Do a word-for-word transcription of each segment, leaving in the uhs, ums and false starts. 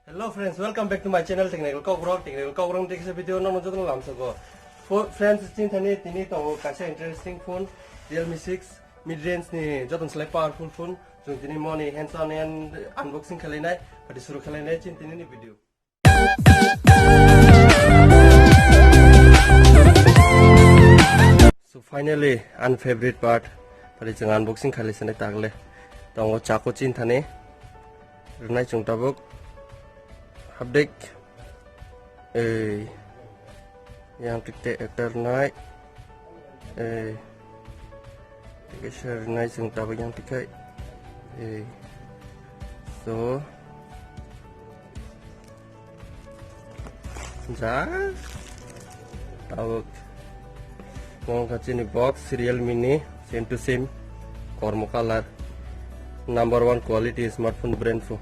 Hello friends, welcome back to my channel Technical Kokborok. Technical Kokborok ni kisa video no nujak no lamsako. Fo-, friends, chini thani tini tongo kaisa interesting phone, Realme six mid range ni joton slai powerful phone. Chwng tini moni hands on and unboxing khlainai, pati suru khlainai chini tini ni video. So finally, unfavorite part, pati chwng unboxing khlai sanai tagle. Tongo chako chini thani. Rwnai chwng tabuk. Hapdek. Ei. Yang tikte ekta rwnai. Ei. Tikisa rwnai chwng tabuk yang tikai. Ei. So. Ja. Tabuk. Mong kha chini box Realme ni same to same kormo color. Number one quality smartphone brand pho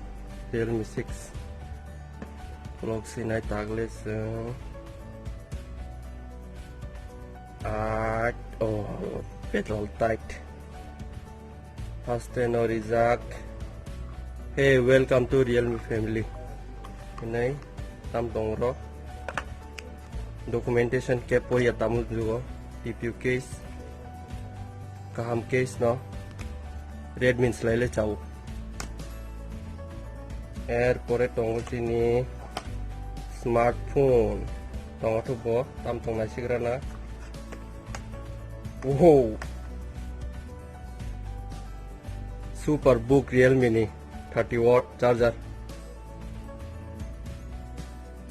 Realme six. Clock sinai tagle chwng. Ah, oh, pedal tight. First no rijak. Hey, welcome to Realme family. Hinai tam tong ro. Documentation ke poya tamul jugo. T P U case. Kaham case no. Redmi slai le chao. Er pore tongo chini smartphone. Tongo thubo tam tong nai sigra na. Wow. Super book Realme ni thirty watt charger.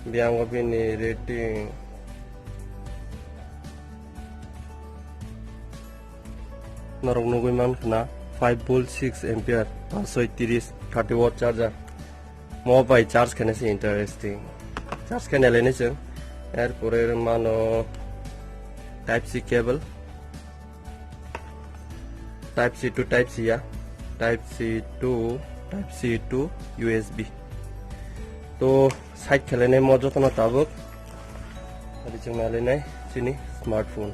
Biango bini rating. Norok nugui man khna five volt six ampere, paanch soi tiris, thirty watt charger. Mo bai charge khaina se interesting. Charge khaina leni chwng. Er pore mano type C cable. Type C to type C ya. Type C to, type C to U S B. To side khailai nai mo jotono tabuk. Ari chwng nai lai nai chini smartphone.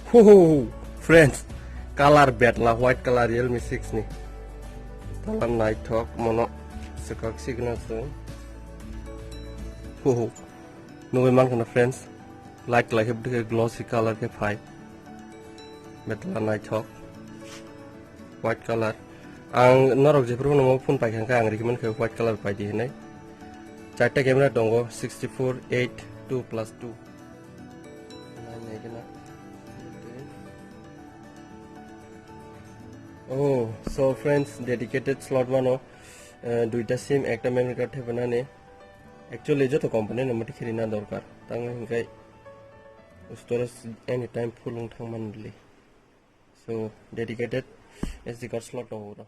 Ho, ho, ho, friends, color betla white color Realme six ni. Color naithok mono swkak signa chwng. Ho, ho. Nugui man khna friends, light khlai khe bwdikhe glossy color khe phai. Betla naithok. White color. Ang norok jephuru phano phone paikha khe ang recommend khe white color paidi hinwi. Charta camera tongo, sixty-four, eight, two plus two. Nai nai gana. Oh, so friends, dedicated slot wano, eh, duita sim, ekta memory card thepanani. Actually, joto company no mati khirina dorkar. Tang hinkai storage anytime full wng thangmani. So, dedicated S D card slot tongo oro.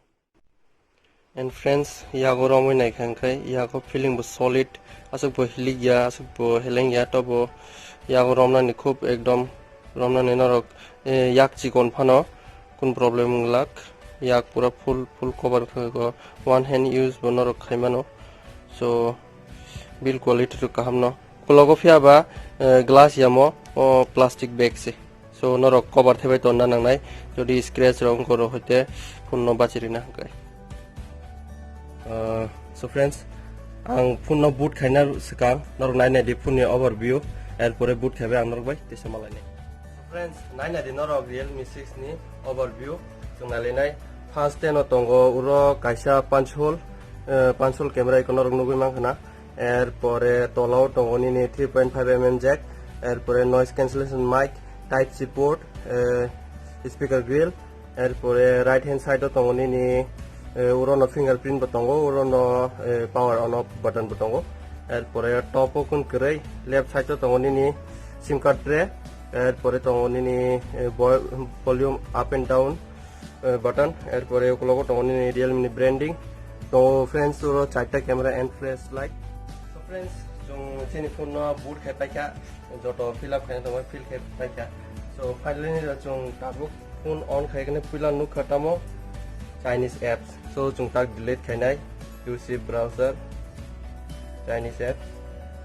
And friends, yago romwi naikha hwnkhe, yago feeling bo solid, aswk bo hilik ya, aswk bo heleng ya, tobo yago romnani khub ekdom romnani norok, eh, yak chikon phano kun problem wng glak, yak pura full, full cover wngkha go, one hand use bo norok khaimano. So, build quality rok kaham no. Ukologo phiya ba, eh, glass yamo, o plastic bag se. So, norok cover thebai tonna nangnai. Jodi scratch rok wngkoro hoite phone no bachi rina hwnkhe. Ah, so friends, ang phone no boot khaina swkang norok nai nai di phone ni overview, er pore boot khaibai ang norok bai tesa malai nai. So friends, nai nai di norok Realme six ni overview chwng nai lai nai. First ten o tongo uro kaisa punch hole, eh, punch hole camera iko norok nugui mankha na. Er pore tolao tongo nini three point five M M jack, er pore noise cancellation mic, type C port, eh, speaker grill, er pore right hand side o tongo nini, eh, urono fingerprint bo tongo, urono, eh, power on off button bo tongo, er pore top o kun kwrwi left side o tongo nini sim card tray, er pore tongo nini, eh, vo-, volume up and down, eh, button, er pore ukulogo tongo nini Realme ni branding. Tongo friends, oro charta camera and flash light. So friends, chwng chini phone no boot khai paikha, joto fill up khaina tongo, fill khai paikha. So finally ni chwng tabuk phone on khai khe puila nukha tamo Chinese apps. So chwng tak delete khainai, U C browser, Chinese apps,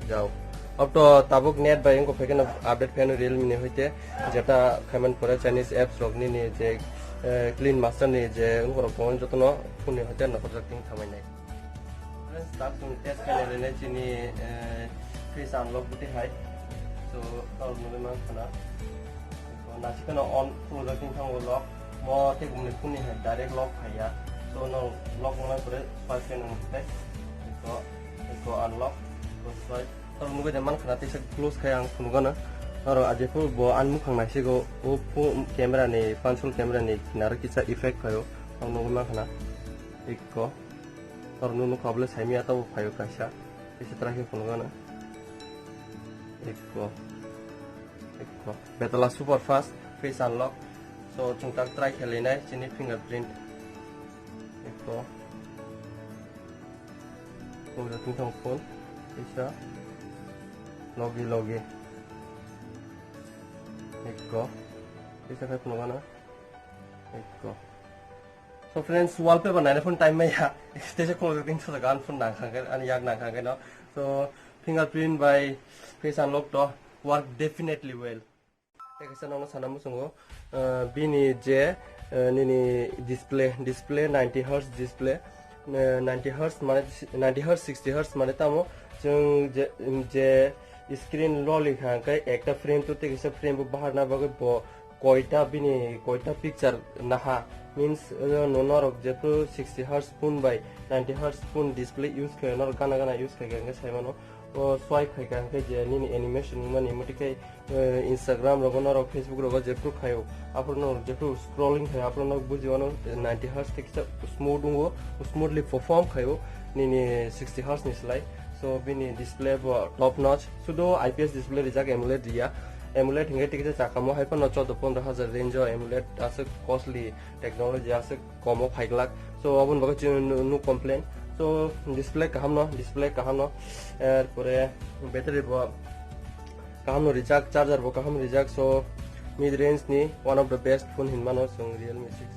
jao. Abto tabuk net bai wngkha phai kheno update pheno Realme ni hoite, jeta khaiman pore Chinese apps rok nini je Eh, Clean Master ni je wngkorok tongo jotono phone ni hoite nakorjak tini thamai nai. Friends, tak chwng test khaina rinai chini, eh, face unlock bwtwi hai. So, tao nugwi mankha na. So, nasikano on phunukjak tini thango lock. Mo tei bumni phone ni hai direct lock phaiya. So, no lock wngnai pore swipe khe nang tei. So, so unlock, so swipe. Tao nugwi de mankha na teisa close khai ang phunukgano. Oro ajephuru bo ani mukhang naisigo o phone camera ni, pansol camera ni kinaro kisa effect phaio. Ang nugwi mankha na. Ikko. Oro nunu kha bole saimya tabo phaio kaisa. Teisa try khe phunukgano. Ikko. Ikko. Betala super fast face unlock. So, chwng tak try khe lainai chini fingerprint. Ikko. Pura tini tong phone. Teisa. Logi, logi. Ikko. Teisa khai phunukgano. Ikko. So friends, wallpaper naina phone time maya. Teisa khulok tini thajak ani phone nangkhang khe, ani yak nangkhang khe no. So fingerprint by face unlock to work definitely well. Tei kaisa nono sana muchungo, ah, bini je, ah, nini display, display ninety hertz display, ah, ninety hertz mane, ninety hertz, sixty hertz mane tamo chwng je, je screen loli kha hwnkhe ekta frame to tei kaisa frame bo baharna bagwi bo koita bini koita picture naha, means, uh, no norok jephru sixty hertz phone bai ninety hertz phone display use khe norok gana gana use khe hwnkhe sai mano. O swipe khai kha hwnkhe je nini animation wngmani motike, uh, Instagram rogo norok Facebook rogo jephru khaio aphuru norok jephru scrolling khaio aphuru norok buji mano ninety hertz tei kisa smooth wngo, smoothly perform khaio nini sixty hertz ni slai. So bini display bo top notch, sudo I P S display rijak, AMOLED riya. AMOLED hingke tikisa chakamo hai phano choudo pondro hajar range o AMOLED aswk costly technology aswk komo phaiglak. So aboni bagwi chini no, no complain. So display kaham no, display kaham no. Erpore battery bo kaham no rijak, charger bo kaham rijak. So mid range ni one of the best phone hinmano chwng Realme six.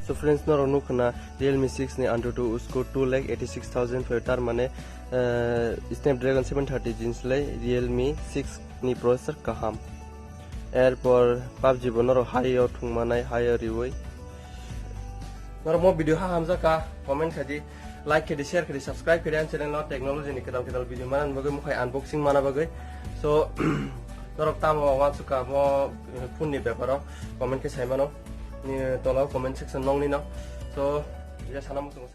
So friends, norok nukha na Realme six ni Antutu Usko two lakh eighty six thousand phaio, tar mane, eh, Snapdragon seven thirty Gen slai Realme six ni processor kaham. Erpor PUBG bo norok hai o thwngmanai, hai o riwi. Norok mo video ha hamjak kha, comment khai di, like khai di, share khai di, subscribe khai di, ani channel no technology ni kwtal kwtal video manani bagwi, mukhai unboxing mana bagwi. So norok tamo wansuk kha mo, eh, phone ni beparo, comment khe sai mano. Ni tola o comment section nong ni no. So ya sana muchung.